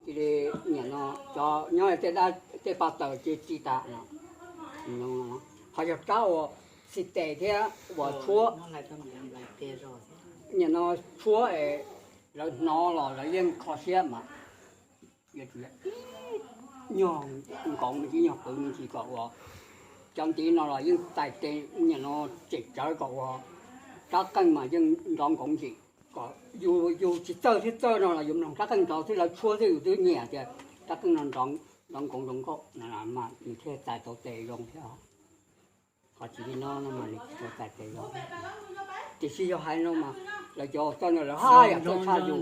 Cia li, nim no cov nyob tej dab tej pa taws ces tsis tas no. Qhov yog rab uas xis tes thiab uas tshuab, nim no tshuab es lawv hnov los lawv yeej kho siab mas yuav tsum ib nyuag nkoov me ntsis, nyuag qwv me ntsis kom ua cov ntiv no los yeej txais tes, nim no tseem tsawv kom ua rab qeej mas yeej nrov nkoov ntsis. Kom yus, yus tsis txawj thiab txawj no los yus mloog rab qeej nrov xwb, lawv tshuab xwb yus twb nyiam tias rab qeej no nrov nkoov zoo nkauj no mas nws thiaj txais tau tes zoo thiab. Qhov tsis li no no mas nws tsis tau txais tes zoo. Tiam sis yog hais no mas lawv cov txawj no lawv haj yam txawj tshaj yus.